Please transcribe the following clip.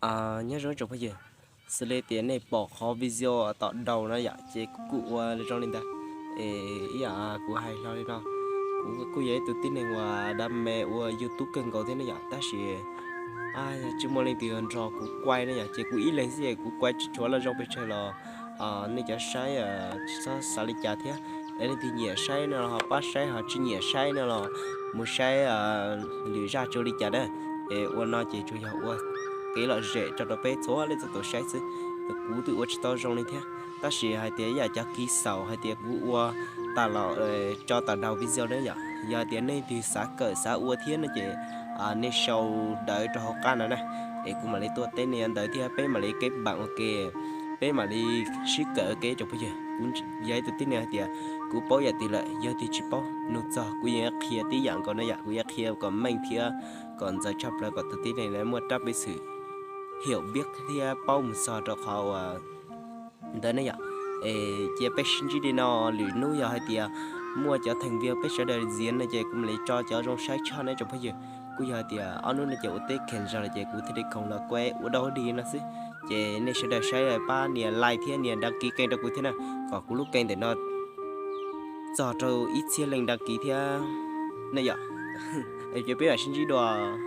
Nyob zoo tsoom phooj ywg, xws li tias nej pom qhov video tom dhau no yom, ces kuv kuj ua zoo li ntawd. Es ib yam kuv hais hlo li no, kuv kuj yog ib tug tib neeg uas dab me ua YouTube kawg nkaus thiab ne yom, tab sis tsis muaj leej twg nrog kuv kuaj ne yom, ces kuv ib leeg xwb es kuv kuaj tsis tshuav loj zoo pes tsawg los nej cov saib tsis txhob xav li cas thiab. Es leej twg nyiam saib no los ho pab saib, ho tsis nyiam saib no los mus saib lwm zaj tsuas li cas na. Es ua no ces tsuas yog ua kev lom zem tso rau peb txhua leej txhua tus saib xwb. Kuv twb ua tsis tau zoo li thiab, tab sis hais tias ib yam cov kiv xaus hais tias kuv ua tas los tso tas dhau video na yom, yog hais tias nej twg xav kawm xav ua thiab no ces nej sau ntawv rau hauv qab no na, es kuv mam li tuaj teb nej ntawd thiab peb mam li kev npam ua ke, peb mam li sib kawm ua ke tsoom phooj ywg. Kuv yog ib tug tib neeg hais tias kuv paub yam twg lawm, yog twg tsis paub nug txog kuv yeej qhia tib yam nkaus na yom, kuv yeej qhia kom meej thiab kom ntxaws tshaj plaws kom tus tib neeg muaj rab peev xwm hiam npiab thiab paub mus txog rau qhov uas ntawd ne yom. Es cia peb sib ntsib li no, lwm hnub yog hais tias muaj cov theem video peb sawv daws ziv no ces kuv mam li tso cov zoo saib tshaj na tsoom phooj ywg. Kuj yog hais tias ob hnub no ces ua teb kheev zog lawm ces kuv thiaj li khoom los kuaj ua dau dig no xwb. Ces nej sawv daws saib pab nias like thiab nias đăng ký kênh rau kuv thiab na, kom kuv lub kênh ntawm no txog rau ib txhiab leej đăng ký thiab ne yom. Es peb mam sib ntsib dua.